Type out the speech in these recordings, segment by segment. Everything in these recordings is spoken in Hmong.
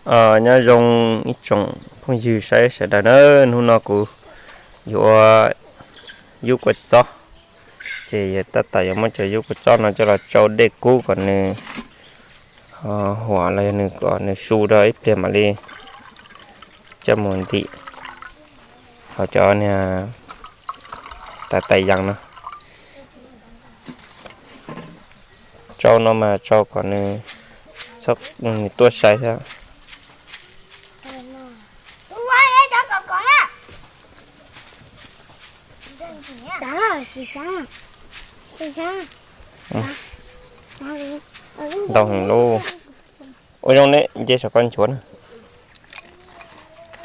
Nyob zoo ib tsoom phooj ywg saib sawv daws na, hnub no kuv yuav ua yub kua txob, ces yog tab tom yuav muab cov yub kua txob no coj los tsau dej kub kom nws huam los yog nws kom nws su rau ib pliag mam li coj mus ntim hauv cov niag tais tais yees no. Tsau no mas tsau kom nws, nws tuaj sai xwb. Ntau heev lauj. Ua zoo ne, nce saum koj nchuav na.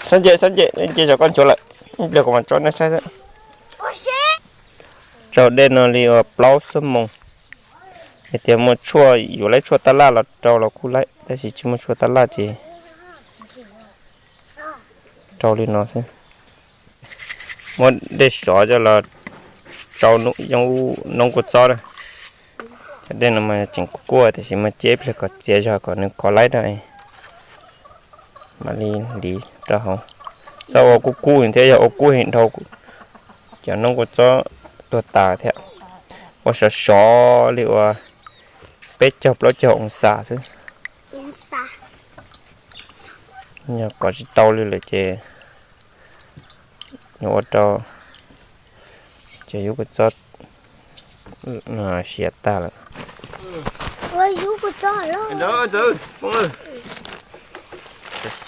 Xab nce, xab nce, nce saum koj nchuav lawm. Ib pliag kuv mam tso nej saib. Tsau dej no li uas plaub xuab moos. Yog tias muaj tshuaj, yuav laib tshuaj tab laj los rau los kuj laib, tab sis tsis muaj tshuaj tab laj ces rau li no xwb. Muab dej sov coj los tsau noob kua txob na. Cov dej no mas tseem kuj kuaj tiam sis muab ciab ib pliag kom txias zog kom nws kov laib rau, mam li hliv rau hauv. Txhob ua kub kub thiab, yog ua kub heev dhau cov noob kua txob tuag tas thiab. Ua sov sov li uas peb caug plaub caug oo xas xwb. Yog kov tsis tau li lawm ces yuav ua rau cov yub kua txob siav tag lawm.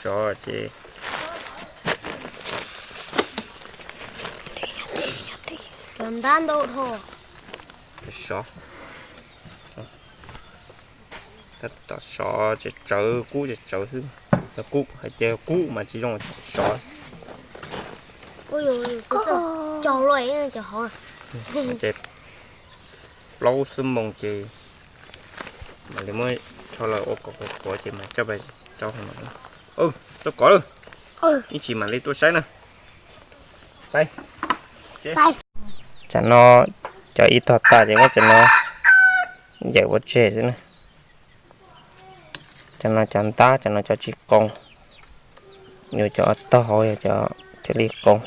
Sov ces sov, tab tom sov ces tsawv kub ces tsawv xwb. Kub hais tias kub mas tsis zoo, sov ces plaub xuab moos ces mam li muab rho los ua kom qhuav qhuav ces mam coj pais rau hauv no. Tau kov lawm, ib chim mam li tuaj saib na. Tsam no cov ib tog tas ces muab cov no yawm pov tseg xwb na. Cov no cov ntab, cov no cov tsis qoo, yuav cov tog hauv yog cov thiaj li qoo.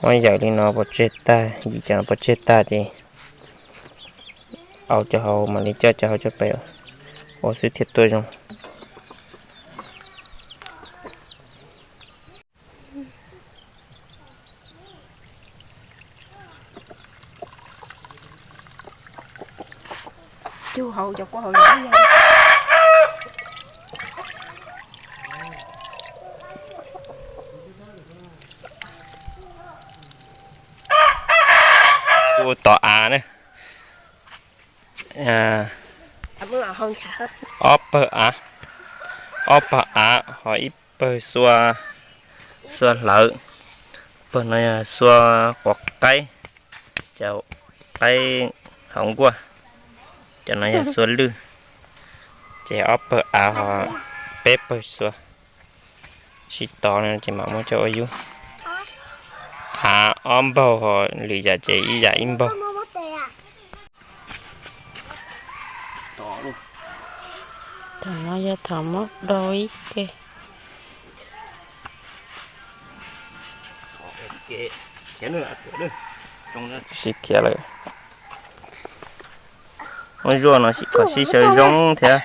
Muab yawm li no pov tseg tag, yim cov no pov tseg tag ces au cov hauv mam li coj cov hauv coj pem ua xwb thiaj tuaj zoo. Ua tom av ne. Ob pawg av, ob pawg av ho ib pawg xua, xua hlawv, pawg no yog xua quav qaib, cov qaib hauv nkuaj, cov no yog xua lwj, ces ob pawg av ho peb pawg xua. Sib tov no ces mam muab coj ua yub. Av ob npaug ho lwm yam ces ib yam ib npaug. Thaum no yog thaum muab do ib ke. Sib khiav lawm. Muab zuaj no kom sib sawv zoo thiab.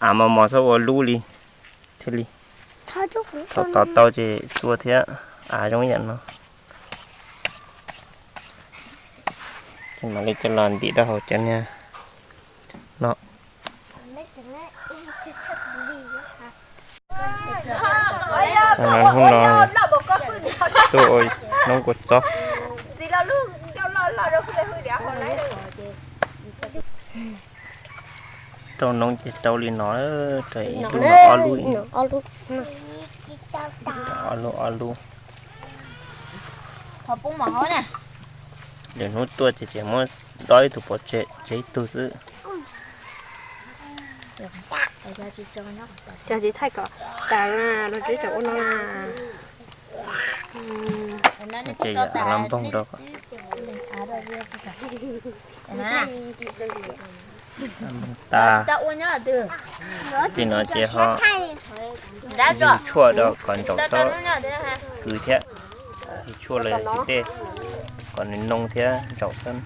Av mos mos txhob ua lub li thiaj li. Thaum tov tau ces xua thiab av zoo ib yam no. Ces mam li coj los ntim rau hauv cov niag no. Hnub no tuaj ua noob kua txob. Rau noob ces rau li no, rau ib lub no ob lub, ob lub ob lub. Lwm hnub tuaj ces tseem muab dob ib tug pov tseg, tseg ib tug xwb. Cov tsis thaij kom tas los tseem ua no na. Ces yog av los npoog rau. Nplooj tas. Tim no ces ho zis tshuaj rau kom ntsaum txhob kws thiab. Zis tshuaj los yog zis dej kom nws noo thiab ntsaum txhob kws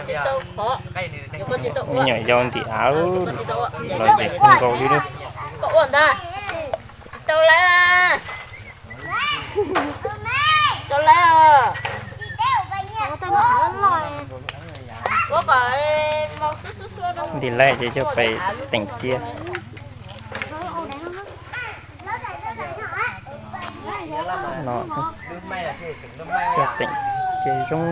thiab. Nyuam yau ntim av los zis kub nkaus li. Tsis tau lawm. Tau lawm. Ntim laij ces coj pais teem cia. No coj teem ces zoo.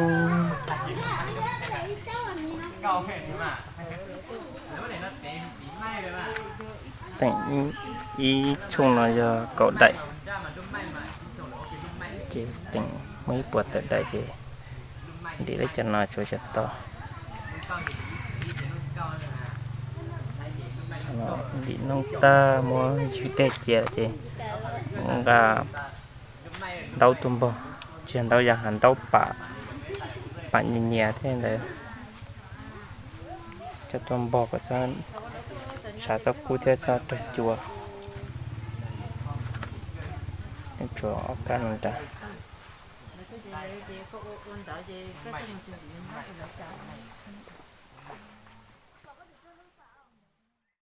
Teem ib tshooj no yog kaum daim, ces teem muaj ib puas tawm daim ces ntim li cas no tshuav xyaw to. Ntim noob tag muab zwg dej cia ces nqa ntaub tuaj npog, tsis yog ntaub yas, ntaub pam, pam nyias nyias thiab ntawd. Coj tuaj npog kom txhob, tshav txhob kub thiab txhob raug cua. Tshuav ob kab no nrad.